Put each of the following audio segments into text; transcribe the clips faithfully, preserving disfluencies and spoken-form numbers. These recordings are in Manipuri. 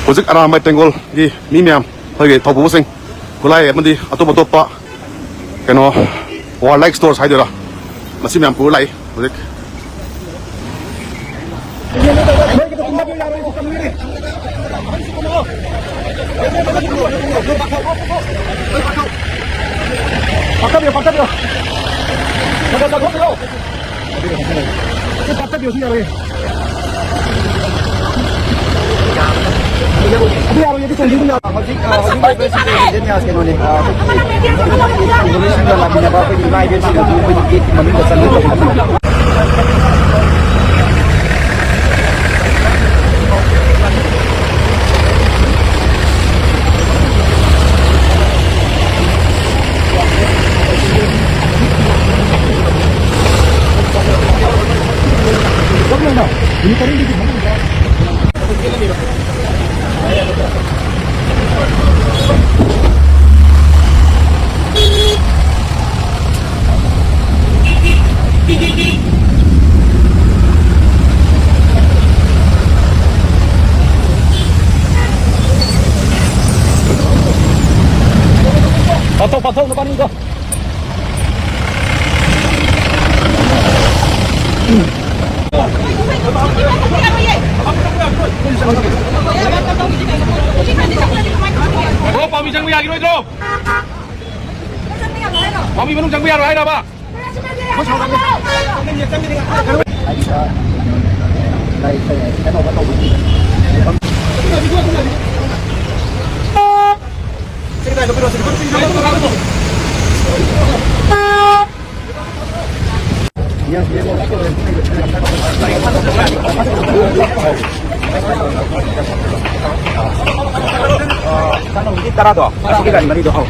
ꯍꯧꯖꯤꯛ ꯑꯔꯥꯝꯕꯥꯏ ꯇꯦꯡꯒꯣꯜꯒꯤ ꯃꯤ ꯃꯌꯥꯝ, ꯑꯩꯈꯣꯏꯒꯤ ꯊꯧꯄꯨꯕꯁꯤꯡ, ꯈꯨꯠꯂꯥꯏ ꯑꯃꯗꯤ ꯑꯇꯣꯞ ꯑꯇꯣꯞꯄ ꯀꯩꯅꯣ, warlike stores ꯍꯥꯏꯗꯣꯏꯔꯥ, ꯃꯁꯤ ꯃꯌꯥꯝ ꯄꯨꯔ ꯂꯥꯛꯏ ꯍꯧꯖꯤꯛ꯫ ꯄꯥꯛꯊꯕꯤꯌꯣ, ꯄꯥꯛꯊꯕꯤꯌꯣ꯫ ꯈꯔ ꯈꯔ ꯆꯠꯊꯣꯛꯄꯤꯔꯣ꯫ ꯁꯤ ꯄꯥꯛꯊꯕꯤꯌꯣ, ꯁꯤ ꯌꯥꯔꯣꯏꯌꯦ꯫ ꯑꯗꯨ ꯌꯥꯔꯣꯏꯌꯦ, ꯑꯗꯨ ꯆꯣꯡꯕꯤꯗꯨ ꯌꯥꯔꯣꯏ꯫ ꯍꯧꯖꯤꯛ, ꯑ, ꯍꯧꯖꯤꯛ ꯑꯣꯏꯕ ꯁꯤꯒꯤ ꯀꯩꯅꯣꯅꯦ, ꯑ, ꯑꯩꯈꯣꯏꯒꯤ ꯁꯤꯒ ꯂꯥꯛꯃꯤꯟꯅꯕ ꯑꯩꯈꯣꯏꯒꯤ ꯏꯃꯥ ꯏꯕꯦꯟꯁꯤꯡ ꯑꯗꯨ ꯑꯩꯈꯣꯏꯒꯤ ꯒꯦꯠꯀꯤ ꯃꯅꯨꯡꯗ ꯆꯪꯕ ꯉꯝꯗꯕ꯫ ꯄꯥꯊꯣꯛ, ꯄꯥꯊꯣꯛ, ꯅꯨꯄꯥꯅꯤꯗꯣ꯫ ꯑꯣ, ꯄꯥꯝꯃꯤ ꯆꯪꯕ ꯌꯥꯈꯤꯔꯣꯏꯗ꯭ꯔꯣ? ꯄꯥꯝꯃꯤ ꯃꯅꯨꯡ ꯆꯪꯕ ꯌꯥꯔꯣꯏ ꯍꯥꯏꯔꯕ? ꯇꯔꯥꯗꯣ, ꯑꯁꯤꯒꯤ ꯒꯥꯔꯤ ꯃꯔꯤꯗꯣ, ꯑꯧ꯫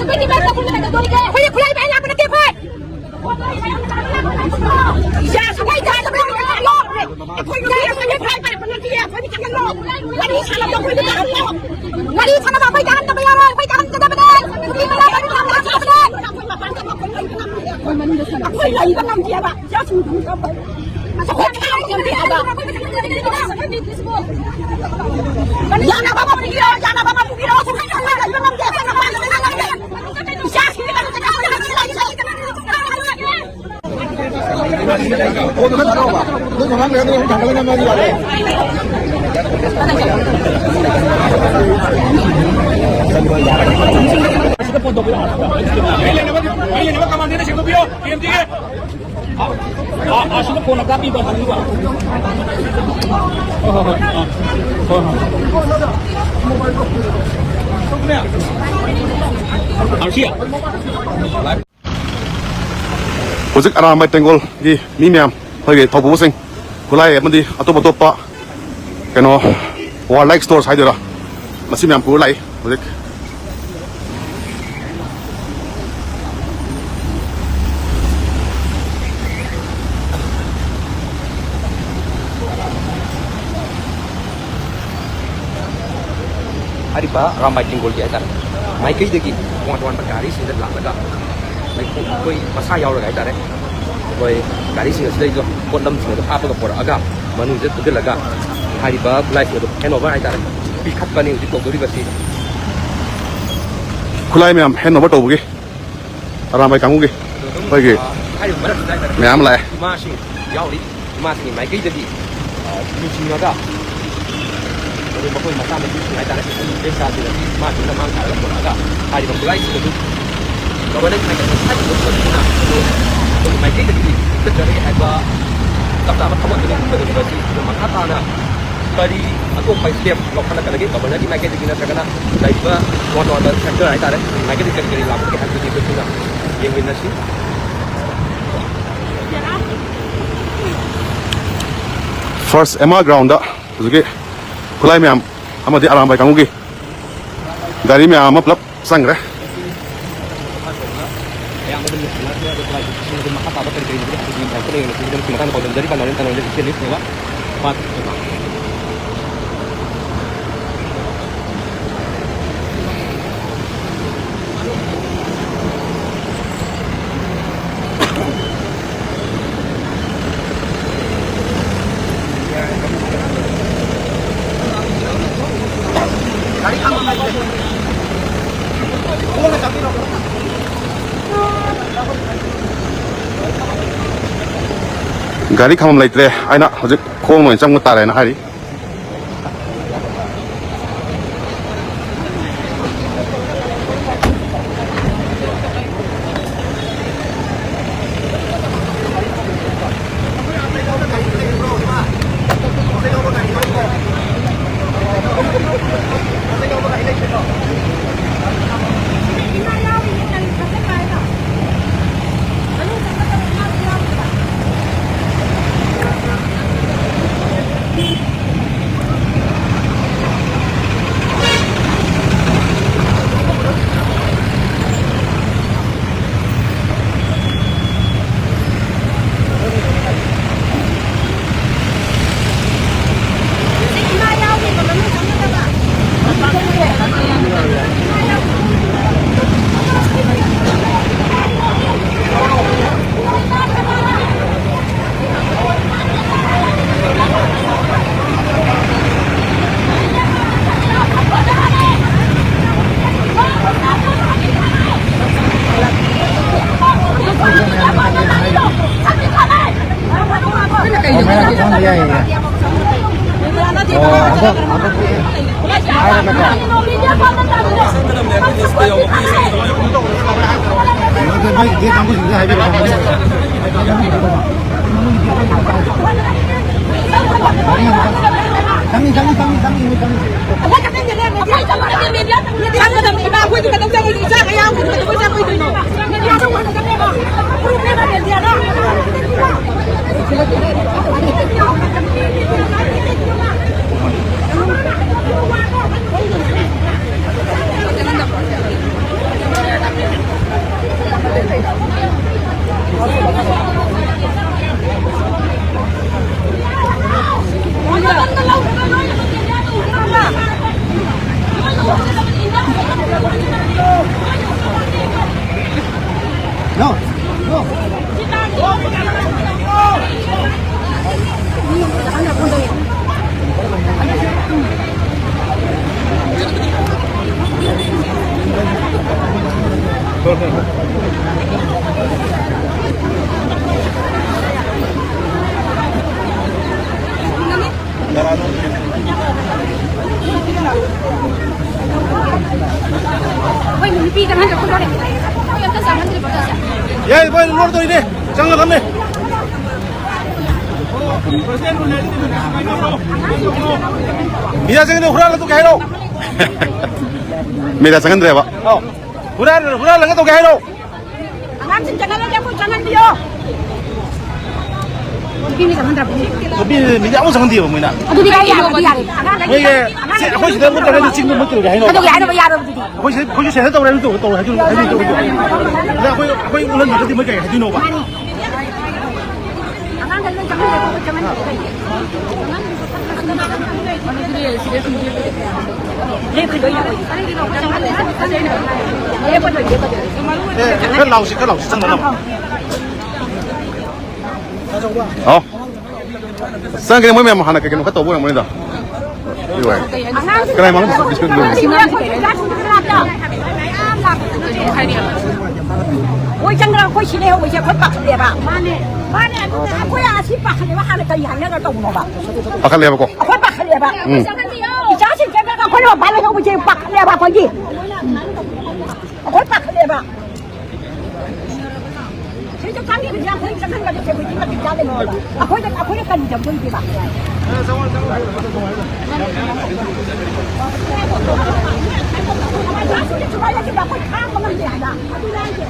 ꯑꯩꯈꯣꯏꯗꯤ ꯈꯨꯠꯂꯥꯏ ꯄꯥꯏ ꯂꯩꯕ ꯉꯝꯗꯦꯕ, ꯏꯆꯥꯁꯤꯡꯗꯨ ꯀꯞꯄ꯫ ꯑꯁ, ꯑꯩꯈꯣꯏ ꯊꯥꯏꯅ ꯉꯝꯗꯦ ꯍꯥꯏꯕ꯫ ꯌꯥꯅꯕ ꯑꯃ ꯄꯤꯕꯤꯔꯣ, ꯌꯥꯅꯕ ꯑꯃ ꯄꯤꯕꯤꯔꯣ, ꯑꯩꯈꯣꯏ ꯂꯩꯕ ꯉꯝꯗꯦ, ꯑꯩꯈꯣꯏ ꯉꯝꯗꯦ, ꯉꯝꯗꯦ꯫ ꯏꯆꯥꯁꯤꯡꯗꯤ ꯀꯩꯅꯣ ꯇꯧꯕ꯫ ꯑꯥ, ꯑꯥ, ꯁꯤꯗ ꯐꯣꯟ ꯑꯝꯇ ꯄꯤꯕ, ꯍꯪꯕꯤꯕ꯫ ꯍꯣꯏ, ꯍꯣꯏ, ꯍꯣꯏ, ꯑꯥ, ꯍꯣꯏ, ꯍꯣꯏ꯫ ꯑꯥꯔꯁꯤ꯫ ꯍꯧꯖꯤꯛ ꯑꯔꯥꯝꯕꯥꯏ ꯇꯦꯡꯒꯣꯜꯒꯤ ꯃꯤ ꯃꯌꯥꯝ, ꯑꯩꯈꯣꯏꯒꯤ ꯊꯧꯕꯨꯕꯁꯤꯡ, ꯈꯨꯠꯂꯥꯏ ꯑꯃꯗꯤ ꯑꯇꯣꯞ ꯑꯇꯣꯞꯄ ꯀꯩꯅꯣ, warlike stores ꯍꯥꯏꯗꯣꯏꯔꯥ, ꯃꯁꯤ ꯃꯌꯥꯝ ꯄꯨꯔ ꯂꯥꯛꯏ ꯍꯧꯖꯤꯛ꯫ ꯍꯥꯏꯔꯤꯕ ꯑꯔꯥꯝꯕꯥꯏ ꯇꯦꯡꯒꯣꯜꯒꯤ ꯍꯥꯏꯇꯥꯔꯦ, ꯃꯥꯏꯀꯩꯗꯒꯤ ꯇꯣꯉꯥꯟ ꯇꯣꯉꯥꯟꯕ ꯒꯥꯔꯤꯁꯤꯡꯗ ꯂꯥꯛꯂꯒ, ꯑꯩꯈꯣꯏ ꯃꯁꯥ ꯌꯥꯎꯔꯒ ꯍꯥꯏꯇꯥꯔꯦ, ꯑꯩꯈꯣꯏ ꯒꯥꯔꯤꯁꯤꯡ ꯑꯁꯤꯗꯩꯗ ꯄꯣꯠꯂꯝꯁꯤꯡ ꯑꯗꯨ ꯍꯥꯞꯄꯒ ꯄꯨꯔꯛꯑꯒ, ꯃꯅꯨꯡꯁꯤꯗ ꯊꯨꯖꯤꯜꯂꯒ, ꯍꯥꯏꯔꯤꯕ ꯈꯨꯠꯂꯥꯏꯁꯤꯡ ꯑꯗꯨ hand over ꯍꯥꯏꯇꯥꯔꯦ, ꯄꯤꯈꯠꯄꯅꯤ ꯍꯧꯖꯤꯛ ꯇꯧꯗꯣꯔꯤꯕꯁꯤ꯫ ꯈꯨꯠꯂꯥꯏ ꯃꯌꯥꯝ hand over ꯇꯧꯕꯒꯤ ꯑꯔꯥꯝꯕꯥꯏ ꯀꯥꯡꯕꯨꯒꯤ ꯑꯗꯨꯝ, ꯑꯩꯈꯣꯏꯒꯤ ꯑ, ꯍꯥꯏꯔꯤꯕ ꯃꯔꯛꯁꯤꯗ ꯍꯥꯏꯇꯥꯔꯦ, ꯃꯌꯥꯝ ꯂꯥꯛꯑꯦ꯫ ꯏꯃꯥꯁꯤꯡ ꯌꯥꯎꯔꯤ꯫ ꯏꯃꯥꯁꯤꯡꯒꯤ ꯃꯥꯏꯀꯩꯗꯒꯤ, ꯑ, ꯂꯨꯆꯤꯡꯉꯒ, ꯑꯗꯨ ꯃꯈꯣꯏ ꯃꯆꯥ ꯃꯁꯨꯁꯤꯡ ꯍꯥꯏꯇꯥꯔꯦ, ꯏꯆꯥꯁꯤꯡ ꯑꯁꯤ ꯏꯃꯥꯁꯤꯡꯅ ꯃꯥꯡ ꯊꯥꯔꯒ ꯄꯨꯔꯛꯑꯒ ꯍꯥꯏꯔꯤꯕ ꯈꯨꯠꯂꯥꯏꯁꯤꯡ ꯑꯗꯨ ꯒꯚꯔꯅꯦꯟꯁ ꯃꯥꯏꯀꯩꯗ ꯍꯥꯏꯔꯤꯕ ꯄꯣꯠꯁꯤꯅ ꯑꯗꯨ ꯑꯩꯈꯣꯏꯒꯤ ꯃꯥꯏꯀꯩꯗꯒꯤ ꯄꯤꯈꯠꯆꯔꯦ ꯍꯥꯏꯕ ꯆꯞ ꯆꯥꯕ ꯊꯕꯛ ꯑꯗꯨ ꯄꯤꯈꯠꯀꯗꯧꯔꯤꯕ ꯑꯁꯤ ꯑꯗꯨ ꯃꯈꯥ ꯇꯥꯅ ꯀꯔꯤ ꯑꯇꯣꯞꯄ ꯁ꯭ꯇꯦꯞ ꯂꯧꯈꯠꯂꯛꯀꯗꯒꯦ ꯒꯚꯔꯅꯔꯒꯤ ꯃꯥꯏꯀꯩꯗꯒꯤ ꯅꯠꯇ꯭ꯔꯒꯅ ꯂꯩꯔꯤꯕ ꯇꯣꯉꯥꯟ ꯇꯣꯉꯥꯟꯕ ꯁꯦꯛꯇꯔ ꯍꯥꯏꯇꯥꯔꯦ, ꯃꯥꯏꯀꯩꯗꯒꯤ ꯀꯔꯤ ꯀꯔꯤ ꯂꯥꯛꯀꯗꯒꯦ ꯍꯥꯏꯕꯗꯨꯗꯤ ꯑꯩꯈꯣꯏ ꯄꯨꯟꯅ ꯌꯦꯡꯃꯤꯟꯅꯁꯤ꯫ First ꯑꯦꯝ ꯑꯥꯔ ꯒ꯭ꯔꯥꯎꯟꯗ ꯍꯧꯖꯤꯛꯀꯤ ꯈꯨꯠꯂꯥꯏ ꯃꯌꯥꯝ ꯑꯃꯗꯤ ꯑꯔꯥꯝꯕꯥꯏ ꯀꯥꯡꯕꯨꯒꯤ ꯒꯥꯔꯤ ꯃꯌꯥꯝ ꯑꯃ ꯄꯨꯂꯞ ꯆꯪꯈ꯭ꯔꯦ꯫ ꯑꯌꯥꯝꯕ ꯑꯗꯨꯝ ꯂꯣꯏꯁꯤꯟꯅꯈ꯭ꯔꯦ꯫ ꯑꯗꯣ ꯈꯨꯠꯂꯥꯏꯁꯤꯡ ꯑꯗꯨꯝ ꯃꯈꯥ ꯇꯥꯕ ꯀꯔꯤ ꯀꯔꯤ ꯂꯩꯕꯒꯦ ꯍꯥꯏꯕꯗꯨꯒꯤ ꯃꯇꯥꯡꯗ ꯂꯩꯔꯒ ꯑꯩꯈꯣꯏ ꯑꯗꯨꯝ ꯃꯇꯥꯡꯗ ꯄꯥꯎꯗꯝꯖꯔꯤ, ꯄꯥꯅꯔꯦ, ꯄꯥꯅꯔꯦ, ꯏꯆꯦ ꯂꯤꯁꯅꯦꯕ꯫ ꯄꯥꯠ ꯒꯥꯔꯤ ꯈꯥꯝꯕꯝ ꯂꯩꯇ꯭ꯔꯦ, ꯑꯩꯅ ꯍꯧꯖꯤꯛ ꯈꯣꯡꯅ ꯑꯣꯏꯅ ꯆꯪꯕ ꯇꯥꯔꯦꯅ ꯍꯥꯏꯔꯤ꯫ ꯆꯪꯉꯤ, ꯆꯪꯉꯤ, ꯆꯪꯉꯤ, ꯆꯪꯉꯤ, ꯆꯪꯉꯤ꯫ ꯑꯩꯈꯣꯏ ꯅꯨꯄꯤ ꯆꯪꯍꯟꯗ꯭ꯔꯦ, ꯑꯩꯈꯣꯏ ꯂꯣꯏꯔꯦ꯫ ꯑꯩꯈꯣꯏ ꯑꯝꯇ ꯆꯪꯍꯟꯗ꯭ꯔꯤꯕ ꯇꯧꯁꯦ꯫ ꯌꯥꯏ, ꯃꯣꯏ ꯂꯣꯏ ꯇꯧꯔꯤꯅꯦ꯫ ꯆꯪꯒꯗꯕꯅꯦ꯫ ꯃꯤꯌꯥ ꯆꯪꯒꯅꯤ, ꯍꯨꯔꯥꯜꯂ ꯇꯣꯛꯀꯦ ꯍꯥꯏꯔꯣ? ꯃꯤꯌꯥ ꯆꯪꯍꯟꯗ꯭ꯔꯦꯕ꯫ ꯑꯧ꯫ ꯍꯨꯔꯥꯜ-, ꯍꯨꯔꯥꯜꯂꯒ ꯇꯧꯒꯦ ꯍꯥꯏꯔꯣ? ꯑꯉꯥꯡꯁꯤꯡ ꯆꯪꯍꯜꯂꯗꯤ ꯑꯩꯈꯣꯏ ꯆꯪꯍꯟꯕꯤꯌꯣ꯫ ꯅꯨꯄꯤ ꯃꯤ ꯆꯪꯍꯟꯗ꯭ꯔꯕꯅꯤ꯫ ꯅꯨꯄꯤ ꯃꯤꯗꯤ ꯑꯃꯨꯛ ꯆꯪꯍꯟꯗꯦꯕ ꯃꯣꯏꯅ꯫ ꯑꯗꯨꯗꯤ ꯀꯥꯏ ꯌꯥꯔꯦ, ꯑꯗꯨꯗꯤ ꯌꯥꯔꯦ꯫ ꯑꯉꯥꯡ ꯃꯣꯏꯒꯤ ꯁꯤ ꯑꯩꯈꯣꯏ ꯁꯤꯗ ꯃꯨꯠꯇ꯭ꯔꯒꯗꯤ ꯆꯤꯡꯗ ꯃꯨꯠꯇ꯭ꯔꯒꯦ ꯍꯥꯏꯅꯣ? ꯑꯗꯨꯒꯤ ꯍꯥꯏꯅꯕ ꯌꯥꯔꯣꯏ ꯑꯗꯨꯗꯤ꯫ ꯑꯩꯈꯣꯏ ꯁꯤꯗ, ꯑꯩꯈꯣꯏꯁꯨ ꯁꯦꯟꯇꯔ ꯇꯧꯔꯦ, ꯑꯗꯨ ꯇꯧꯔꯦ ꯍꯥꯏꯗꯣꯏꯅꯣ? ꯑꯗ ꯑꯩꯈꯣꯏ, ꯑꯩꯈꯣꯏ ꯎꯠꯍꯟꯕꯤꯔꯒꯗꯤ ꯃꯣꯏ ꯀꯩ ꯍꯥꯏꯗꯣꯏꯅꯣꯕ? ꯃꯥꯅꯤ꯫ ꯑꯉꯥꯡꯈꯩ ꯂꯣꯏ ꯆꯪꯍꯜꯂꯦ, ꯑꯩꯈꯣꯏ ꯆꯪꯍꯟꯗꯦ꯫ ꯑꯦ, ꯈꯔ ꯂꯥꯎꯁꯤ, ꯈꯔ ꯂꯥꯎꯁꯤ, ꯆꯪꯅꯅꯕ꯫ ꯍꯥꯎ꯫ ꯆꯪꯒꯅꯤ, ꯃꯣꯏ ꯃꯌꯥꯝ ꯍꯥꯟꯅ ꯀꯩ ꯀꯩꯅꯣ ꯈꯔ ꯇꯧꯕ ꯑꯣꯏꯔꯝꯒꯅꯤꯗ꯫ ꯑꯗꯨ ꯑꯣꯏꯔꯦ꯫ ꯀꯅꯥꯏ ꯃꯥꯡ ꯗꯤꯁꯀ꯭ꯔꯤꯞꯁꯟ ꯂꯣꯏꯔꯦ? ꯃꯣꯏ ꯆꯪꯗꯅ ꯑꯩꯈꯣꯏ ꯁꯤ ꯂꯩꯍꯧꯕꯁꯦ ꯑꯩꯈꯣꯏ ꯄꯥꯈꯠꯂꯦꯕ꯫ ꯃꯥꯅꯦ꯫ ꯃꯥꯅꯦ, ꯑꯗꯨꯅꯦ ꯑꯩꯈꯣꯏ ꯑꯁꯤ ꯄꯥꯈꯠꯂꯦꯕ꯫ ꯍꯥꯟꯅ ꯀꯔꯤ ꯍꯥꯏꯅꯒ ꯇꯧꯕꯅꯣꯕ? ꯄꯥꯈꯠꯂꯦꯕꯀꯣ꯫ ꯑꯩꯈꯣꯏ ꯄꯥꯈꯠꯂꯦꯕ꯫ ꯎꯝ꯫ ꯏꯆꯥꯁꯤꯡ ꯆꯪꯉꯒ ꯑꯩꯈꯣꯏꯅ ꯃꯄꯥꯟ ꯂꯩꯍꯧꯕꯁꯦ ꯄꯥꯈꯠꯂꯦꯕ ꯑꯩꯈꯣꯏꯒꯤ꯫ ꯑꯩꯈꯣꯏ ꯄꯥꯈꯠꯂꯦꯕ꯫ ꯁꯤꯗ ꯆꯪꯉꯤꯕꯁꯦ ꯑꯩꯈꯣꯏ ꯆꯪꯍꯟꯕꯗ ꯁꯦꯀ꯭ꯌꯨꯔꯤꯇꯤ ꯃꯇꯤꯛ ꯆꯥꯗꯦ꯫ ꯑꯩꯈꯣꯏꯗ, ꯑꯩꯈꯣꯏꯅ ꯀꯔꯤ ꯇꯧꯗꯣꯏꯅꯣ? ꯑꯩꯈꯣꯏ ꯈꯥꯡꯕ ꯉꯝꯗꯦ ꯍꯥꯏꯕ꯫ ꯑꯗꯨꯅ ꯑꯩꯁꯦ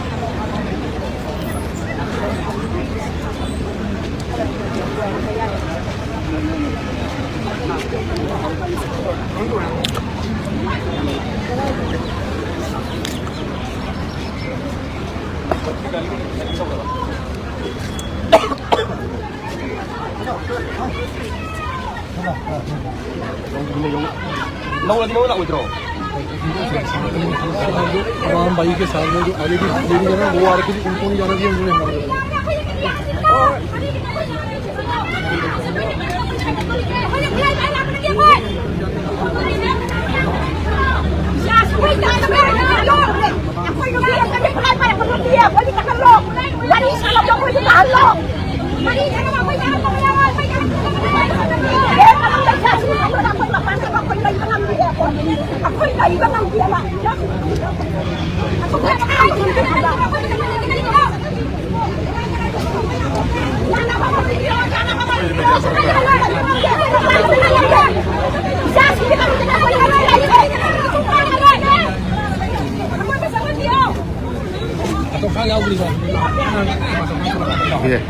ꯂꯧꯔꯗꯤ ꯂꯧꯔ ꯂꯥꯛꯑꯣꯏꯗ꯭ꯔꯣ? राम भाई के साथ में जो आगे भी लेडी है ना, वो आ रखी थी, उनको नहीं जाना दिया उन्होंने हमारे। ꯑꯇꯣꯞꯄ ꯌꯥꯎꯗ꯭ꯔꯤꯕꯣ? ꯁꯤꯁꯦ꯫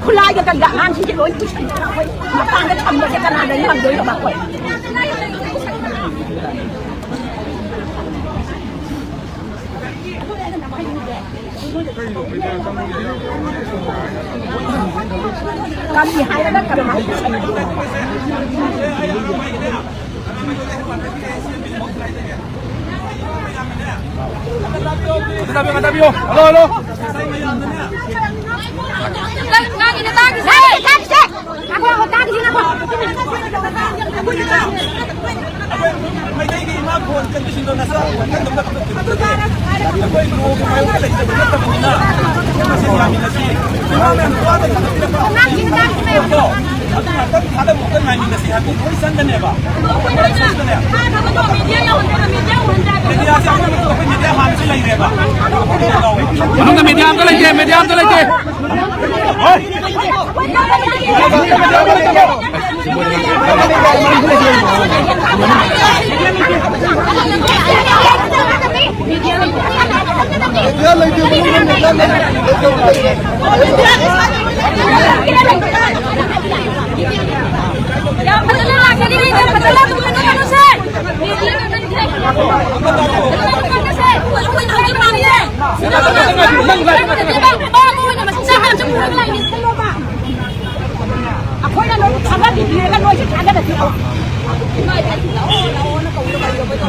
ꯈꯨꯠꯂꯥꯏꯒ ꯀꯩꯒ ꯑꯉꯥꯡꯁꯤꯡꯁꯦ ꯂꯣꯏ ꯄꯨꯁꯤꯟꯗꯅ ꯑꯩꯈꯣꯏ ꯃꯄꯥꯟꯗ ꯊꯝꯕꯁꯦ ꯀꯅꯥꯗ ꯉꯝꯗꯣꯏꯅꯣꯕ ꯑꯩꯈꯣꯏ? ꯀꯔꯤ ꯍꯥꯏꯔꯒ ꯀꯔꯝꯍꯥꯏꯅ? Hello, hello. ꯉꯥꯡꯉꯤꯗꯣ ꯇꯥꯈꯤꯁꯦ꯫ ꯇꯥꯈꯤꯁꯦ꯫ ꯉꯥꯏꯈꯣ, ꯉꯥꯏꯈꯣ, ꯇꯥꯈꯤꯁꯦ, ꯉꯥꯏꯈꯣ꯫ ꯑꯩꯈꯣꯏ ꯃꯩꯇꯩꯒꯤ ꯏꯃꯥ ꯐꯣꯟ ꯀꯟꯕꯁꯤꯡꯗꯣ ꯅꯆꯥ ꯐꯣꯟ ꯀꯟꯗꯕ ꯅꯠꯇꯕꯅꯤꯅ, ꯑꯩꯈꯣꯏ ꯂꯣꯒꯤ ꯃꯥꯌꯣꯛꯇ ꯂꯩꯇꯕ ꯅꯠꯇꯕꯅꯤꯅ, ꯃꯁꯤ ꯌꯥꯃꯤꯟꯅꯁꯤ꯫ ꯏꯃꯥ ꯃꯌꯥꯝ ꯋꯥꯗ ꯀꯟꯅꯕꯤꯔꯛꯄ ꯐꯣꯟꯗꯣ ꯑꯗꯨ ꯉꯥꯛꯇꯪ ꯊꯥꯗꯕ ꯑꯝꯇ ꯉꯥꯏꯃꯤꯟꯅꯁꯤ ꯍꯥꯏꯕ ꯂꯣꯏ ꯆꯪꯒꯅꯦꯕ꯫ ꯂꯣꯏ ꯆꯪꯒꯅꯦꯕ꯫ ꯃꯦꯗꯤꯌꯥꯁꯦ ꯑꯩꯈꯣꯏ ꯃꯦꯗꯤꯌꯥ ꯍꯥꯟꯅꯁꯨ ꯂꯩꯔꯦꯕ꯫ ꯃꯅꯨꯡꯗ ꯃꯦꯗꯤꯌꯥ ꯑꯝꯇ ꯂꯩꯇꯦ, ꯃꯦꯗꯤꯌꯥ ꯑꯝꯇ ꯂꯩꯇꯦ꯫ ꯑꯩꯈꯣꯏꯅ ꯅꯣꯏꯕꯨ ꯊꯥꯒꯠꯂꯤꯕꯅꯦꯕ, ꯅꯣꯏꯁꯨ ꯊꯥꯒꯠꯂꯗꯤ꯫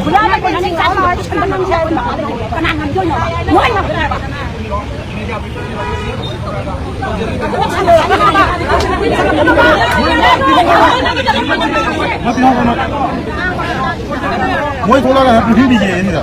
ꯍꯨꯔꯥꯟꯕ ꯀꯣꯏꯅ ꯅꯪ ꯆꯥꯕ ꯍꯥꯏꯕ ꯁꯟꯗ ꯅꯪꯁꯦ ꯍꯥꯏꯕ ꯃꯥꯜꯂꯦ꯫ ꯀꯅꯥ ꯉꯝꯗꯣꯏꯅꯣ? ꯅꯣꯏ ꯉꯝꯒꯗ꯭ꯔꯕ? ꯃꯣꯏ ꯊꯣꯛꯂꯛꯑꯒ ꯄꯨꯈ꯭ꯔꯤ ꯄꯤꯖꯩꯌꯦ ꯁꯤꯗ꯫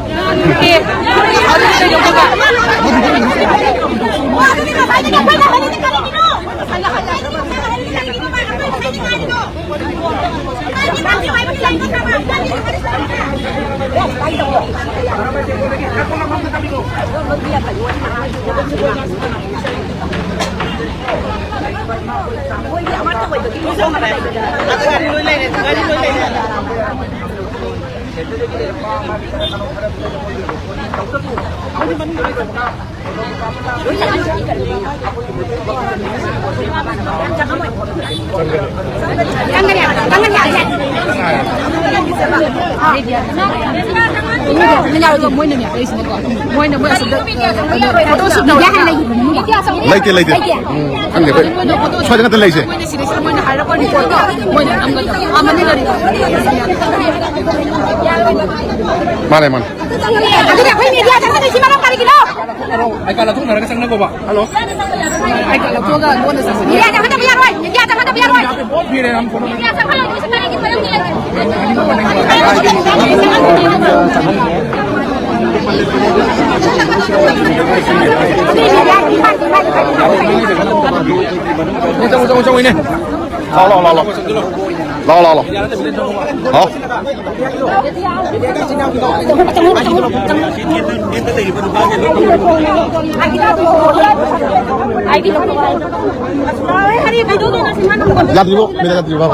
ꯃꯣꯏꯅꯅꯦ ꯂꯩꯁꯤꯅꯀꯣ, ꯃꯣꯏꯅ ꯃꯣꯏ ꯑꯁꯤꯗ ꯐꯣꯇꯣ ꯁꯨꯠ ꯇꯧꯔꯒ ꯂꯩꯇꯦ, ꯂꯩꯇꯦ꯫ ꯎꯝ, ꯈꯪꯗꯦ ꯑꯩꯈꯣꯏ꯫ ꯃꯣꯏꯅ ꯐꯣꯇꯣ ꯁꯨꯠ ꯁ꯭ꯋꯥꯏꯗ ꯉꯥꯛꯇ ꯂꯩꯁꯦ꯫ ꯃꯣꯏꯅ ꯁꯤꯗꯩꯁꯤꯗ ꯃꯣꯏꯅ ꯍꯥꯏꯔꯛꯄ ꯔꯤꯄꯣꯔꯠꯇꯣ ꯃꯣꯏꯅ ꯅꯝꯒꯗꯕ꯫ ꯑꯥ, ꯃꯅꯤꯡꯗꯅꯤ꯫ ꯃꯥꯅꯦ, ꯃꯥꯅꯦ꯫ ꯑꯗꯨꯗꯤ ꯑꯩꯈꯣꯏ ꯃꯦꯗꯤꯌꯥ ꯆꯪꯒꯗꯣꯏꯁꯤ ꯃꯔꯝ ꯀꯔꯤꯒꯤꯅꯣ? ꯑꯥꯏ ꯀꯥꯔꯗ ꯂꯧꯊꯣꯛꯅꯔꯒ ꯆꯪꯅꯒꯣꯕ꯫ ꯍꯜꯂꯣ꯫ ꯑꯥꯏ ꯀꯥꯔꯗ ꯂꯧꯊꯣꯛꯑꯒ ꯂꯣꯟꯅ ꯆꯪꯁꯤ꯫ ꯃꯦꯗꯤꯌꯥ ꯆꯪꯍꯟꯗꯕ ꯌꯥꯔꯣꯏ꯫ ꯃꯦꯗꯤꯌꯥ ꯆꯪꯍꯟꯗꯕ ꯌꯥꯔꯣꯏ꯫ ꯃꯦꯗꯤꯌꯥ ꯆꯪꯍꯜꯂꯣꯏ꯫ ꯃꯦꯗꯤꯌꯥ ꯆꯪꯍꯜꯂꯣꯏ꯫ ꯆꯪꯉꯣ, ꯆꯪꯉꯣ, ꯆꯪꯉꯣ, ꯏꯅꯦ꯫ ꯂꯥꯎ, ꯂꯥꯎ, ꯂꯥꯎ, ꯂꯥꯎ꯫ ꯂꯥꯎ, ꯂꯥꯎ, ꯂꯥꯎ꯫ ꯂꯥꯎ꯫ ꯌꯥꯗ꯭ꯔꯤꯕꯣ? ꯃꯦꯗꯥ ꯌꯥꯗ꯭ꯔꯤꯕꯣ?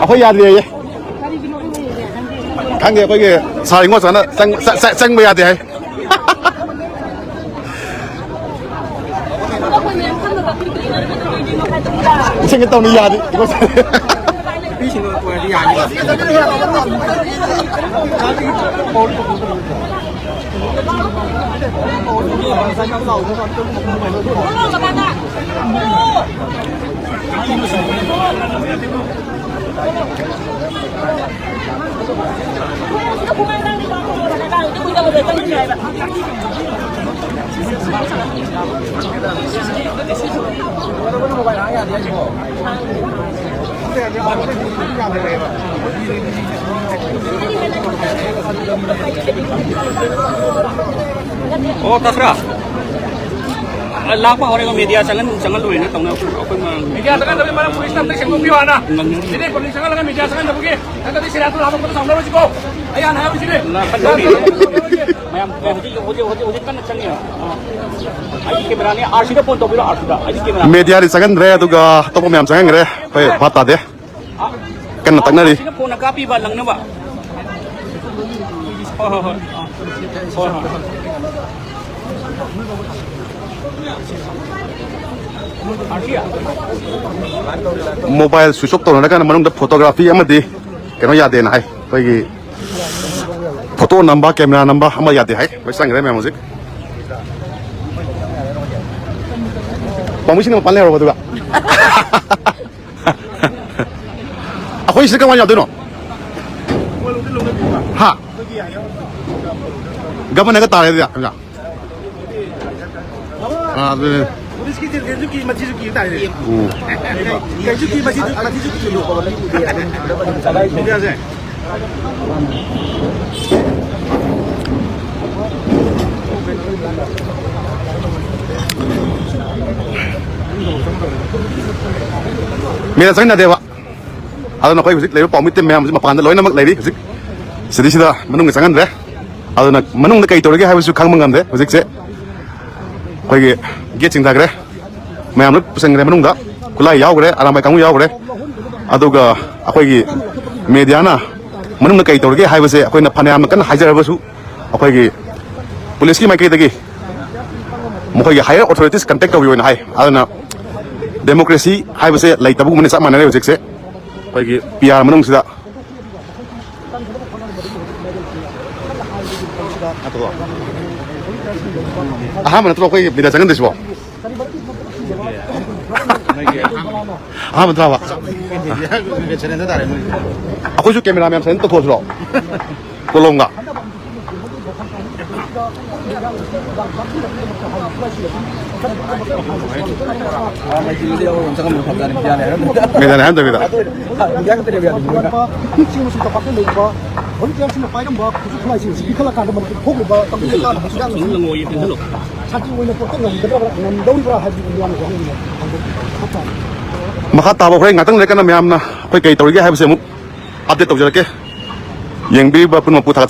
ꯑꯩꯈꯣꯏ ꯌꯥꯗ꯭ꯔꯤꯌꯦ꯫ ꯈꯪꯗꯦ, ꯑꯩꯈꯣꯏꯒꯤ ꯁꯥꯔ ꯏꯉꯣꯆꯥꯅ ꯆꯪ-, ꯆ-, ꯆ-, ꯆꯪꯕ ꯌꯥꯗꯦ ꯍꯥꯏ꯫ ꯏꯁꯤꯡ ꯇꯧꯅꯤ ꯌꯥꯅꯤ꯫ ꯑꯣ, ꯇꯥꯁꯤꯔꯥ? ꯂꯥꯛꯄ ꯍꯧꯔꯦ, ꯃꯦꯗꯤꯌꯥ ꯆꯪꯍꯟ-, ꯆꯪꯍꯟꯂꯣꯏꯅ ꯇꯧꯅ ꯑꯩꯈꯣꯏ ꯃꯌꯥꯝ꯫ ꯃꯦꯗꯤꯌꯥ ꯆꯪꯍꯟꯗꯕꯒꯤ ꯃꯔꯝ ꯄꯨꯂꯤꯁꯅ ꯑꯝꯇ ꯁꯦꯡꯗꯣꯛꯄꯤꯌꯨ ꯍꯥꯟꯅ꯫ ꯉꯝꯅꯤꯡꯗꯦ꯫ ꯁꯤꯗꯤ ꯄꯕ꯭ꯂꯤꯛ ꯆꯪꯍꯜꯂꯒ ꯃꯦꯗꯤꯌꯥ ꯆꯪꯍꯟꯗꯕꯒꯤ ꯅꯠꯇ꯭ꯔꯗꯤ ꯁꯦꯔꯥꯟ ꯇꯨꯔꯥꯟ ꯍꯥꯞꯄꯛꯄꯗ ꯁꯥꯎꯅꯔꯣꯏꯁꯤꯀꯣ꯫ ꯑꯩ ꯍꯥꯟꯅ ꯍꯥꯏꯍꯧꯔꯤꯁꯤꯅꯦ꯫ ꯂꯥꯛꯀꯗꯧꯔꯤ꯫ ꯃꯌꯥꯝ ꯍꯧꯖꯤꯛ, ꯍꯧꯖꯤꯛ, ꯍꯧꯖꯤꯛ, ꯍꯧꯖꯤꯛ ꯀꯟꯅ ꯆꯪꯉꯤ꯫ ꯑꯩꯒꯤ ꯀꯦꯃꯦꯔꯥꯅꯤ, ꯑꯥꯔ ꯁꯤꯗ ꯐꯣꯟ ꯇꯧꯕꯤꯔꯣ, ꯑꯥꯔ ꯁꯤꯗ꯫ ꯑꯩꯒꯤ ꯀꯦꯃꯦꯔꯥ꯫ ꯃꯦꯗꯤꯌꯥꯗꯤ ꯆꯪꯍꯟꯗ꯭ꯔꯦ, ꯑꯗꯨꯒ ꯑꯇꯣꯞꯄ ꯃꯌꯥꯝ ꯆꯪꯍꯟꯈ꯭ꯔꯦ꯫ ꯑꯩꯈꯣꯏ ꯚꯥꯞ ꯇꯥꯗꯦ꯫ ꯀꯟꯅ ꯇꯛꯅꯔꯤ꯫ ꯁꯤꯅ ꯐꯣꯟꯅ ꯀꯥꯞꯄꯤꯕ ꯂꯪꯅꯕ꯫ ꯍꯣꯏ, ꯍꯣꯏ, ꯍꯣꯏ꯫ ꯍꯣꯏ, ꯍꯣꯏ꯫ ꯃꯣꯕꯥꯏꯜ ꯁ꯭ꯋꯤꯆ ꯑꯣꯐ ꯇꯧꯅꯔꯀꯥꯟꯗ ꯃꯅꯨꯡꯗ ꯐꯣꯇꯣꯒ꯭ꯔꯥꯐꯤ ꯑꯃꯗꯤ ꯀꯩꯅꯣ ꯌꯥꯗꯦꯅ ꯍꯥꯏ꯫ ꯑꯩꯈꯣꯏꯒꯤ ꯐꯣꯇꯣ ꯅꯝꯕ, ꯀꯦꯃꯦꯔꯥ ꯅꯝꯕ ꯑꯃ ꯌꯥꯗꯦ ꯍꯥꯏ꯫ ꯂꯣꯏ ꯆꯪꯈ꯭ꯔꯦ ꯃꯌꯥꯝ ꯍꯧꯖꯤꯛ꯫ ꯄꯥꯝꯃꯤꯁꯤꯡꯅ ꯃꯄꯥꯟ ꯂꯩꯍꯧꯔꯕ ꯑꯗꯨꯒ꯫ ꯑꯩꯈꯣꯏ ꯁꯤꯗ ꯀꯃꯥꯏꯅ ꯌꯥꯗꯣꯏꯅꯣ? ꯍꯥ? ꯒꯕꯔꯅꯔꯒ ꯇꯥꯔꯦ ꯑꯗꯨꯗꯤ, ꯑꯣꯖꯥ꯫ ꯑꯥ, ꯑꯗꯨꯅꯦ꯫ ꯄꯨꯂꯤꯁꯀꯤ ꯖꯦꯜꯁꯨ ꯀꯤ, ꯃꯊꯤꯁꯨ ꯀꯤ ꯇꯥꯔꯦ꯫ ꯎꯝ꯫ ꯀꯩꯁꯨ ꯀꯤ, ꯃꯊꯤꯁꯨ, ꯃꯊꯤꯁꯨ ꯀꯤ꯫ ꯃꯤꯗꯤꯌꯥꯁꯦ꯫ ꯃꯤꯅ ꯆꯪꯅꯗꯦꯕ꯫ ꯑꯗꯨꯅ ꯑꯩꯈꯣꯏ ꯍꯧꯖꯤꯛ ꯂꯩꯔꯤꯕ ꯄꯥꯎꯃꯤ ꯇꯤꯝ ꯃꯌꯥꯝꯁꯤ ꯃꯄꯥꯟꯗ ꯂꯣꯏꯅꯃꯛ ꯂꯩꯔꯤ꯫ ꯍꯧꯖꯤꯛ ꯁꯤꯗꯩꯁꯤꯗ ꯃꯅꯨꯡꯗ ꯆꯪꯍꯟꯗ꯭ꯔꯦ꯫ ꯑꯗꯨꯅ ꯃꯅꯨꯡꯗ ꯀꯩ ꯇꯧꯔꯤꯒꯦ ꯍꯥꯏꯕꯁꯨ ꯈꯪꯕ ꯉꯝꯗꯦ꯫ ꯍꯧꯖꯤꯛꯁꯦ ꯑꯩꯈꯣꯏꯒꯤ ꯒꯦꯠ ꯆꯤꯡꯊꯈ꯭ꯔꯦ꯫ ꯃꯌꯥꯝ ꯂꯣꯏ ꯄꯨꯁꯟꯈ꯭ꯔꯦ ꯃꯅꯨꯡꯗ꯫ ꯈꯨꯠꯂꯥꯏ ꯌꯥꯎꯈ꯭ꯔꯦ, ꯑꯔꯥꯝꯕꯥꯏ ꯀꯥꯡꯕꯨ ꯌꯥꯎꯈ꯭ꯔꯦ꯫ ꯑꯗꯨꯒ ꯑꯩꯈꯣꯏꯒꯤ ꯃꯦꯗꯤꯌꯥꯅ ꯃꯅꯨꯡꯗ ꯀꯩ ꯇꯧꯔꯤꯒꯦ ꯍꯥꯏꯕꯁꯦ ꯑꯩꯈꯣꯏꯅ ꯐꯅꯌꯥꯝꯅ ꯀꯟꯅ ꯍꯥꯏꯖꯔꯕꯁꯨ, ꯑꯩꯈꯣꯏꯒꯤ ꯄꯨꯂꯤꯁꯀꯤ ꯃꯥꯏꯀꯩꯗꯒꯤ ꯃꯈꯣꯏꯒꯤ higher authorities contact ꯇꯧꯕꯤꯌꯣꯅ ꯍꯥꯏ꯫ ꯑꯗꯨꯅ democracy ꯍꯥꯏꯕꯁꯦ ꯂꯩꯇꯕꯒꯨꯝꯕꯅ ꯆꯞ ꯃꯥꯟꯅꯔꯦ ꯍꯧꯖꯤꯛꯁꯦ꯫ ꯑꯩꯈꯣꯏꯒꯤ ꯄꯤ ꯑꯥꯔ ꯃꯅꯨꯡꯁꯤꯗ ꯑꯍꯥꯟꯕ ꯅꯠꯇ꯭ꯔꯣ ꯑꯩꯈꯣꯏꯒꯤ ꯃꯦꯗꯤꯌꯥ ꯆꯪꯍꯟꯗꯣꯏꯁꯤꯕꯣ? ꯑꯍꯥꯟꯕ ꯅꯠꯇ꯭ꯔꯕ? ꯑꯩꯈꯣꯏꯁꯨ ꯀꯦꯃꯦꯔꯥ ꯃꯌꯥꯝ ꯁꯥꯏꯂꯦꯟ ꯇꯧꯊꯣꯛꯑꯁꯤꯔꯣ? ꯀꯣꯂꯣꯝꯒ꯫ ꯃꯦꯗꯥꯟ ꯍꯥꯏꯔꯝꯗꯕꯤꯗ꯫ ꯍꯧꯖꯤꯛ ꯆꯦꯡꯕꯁꯤꯡ ꯇꯝꯄꯥꯛꯇ ꯂꯩꯔꯤꯕ ꯚꯣꯂꯨꯟꯇꯤꯌꯔꯁꯤꯡꯅ ꯄꯥꯏꯔꯝꯕ ꯈꯨꯠꯁꯨ ꯈꯨꯠꯂꯥꯏꯁꯤꯡ ꯑꯁꯤ ꯄꯤꯈꯠꯂꯀꯥꯟꯗ ꯃꯅꯤꯄꯨꯔ ꯊꯣꯛꯂꯤꯕ ꯇꯝꯕ ꯀꯥꯟꯗ ꯍꯧꯖꯤꯛ ꯌꯥꯝꯅ ꯁꯥꯟꯇꯤ ꯑꯣꯏꯅ ꯄꯨꯔꯛꯄ ꯉꯝꯒꯗ꯭ꯔꯕ꯭ꯔꯥ, ꯉꯝꯗꯧꯔꯤꯕ꯭ꯔꯥ ꯍꯥꯏꯕꯗꯨ ꯃꯤꯌꯥꯝꯅ ꯋꯥꯍꯪꯅꯤꯅ ꯍꯪꯕ꯫ ꯃꯈꯥ ꯇꯥꯕ ꯍꯣꯔꯦꯟ ꯉꯥꯛꯇꯪ ꯂꯩꯔꯀꯥꯟꯗ ꯃꯌꯥꯝꯅ ꯑꯩꯈꯣꯏ ꯀꯩ ꯇꯧꯔꯤꯒꯦ ꯍꯥꯏꯕꯁꯦ ꯑꯃꯨꯛ ꯑꯞꯗꯦꯠ ꯇꯧꯖꯔꯛꯀꯦ꯫ ꯌꯦꯡꯕꯤꯔꯤꯕ ꯄꯨꯝꯅꯃꯛꯄꯨ ꯊꯥꯒꯠꯆꯔꯤ꯫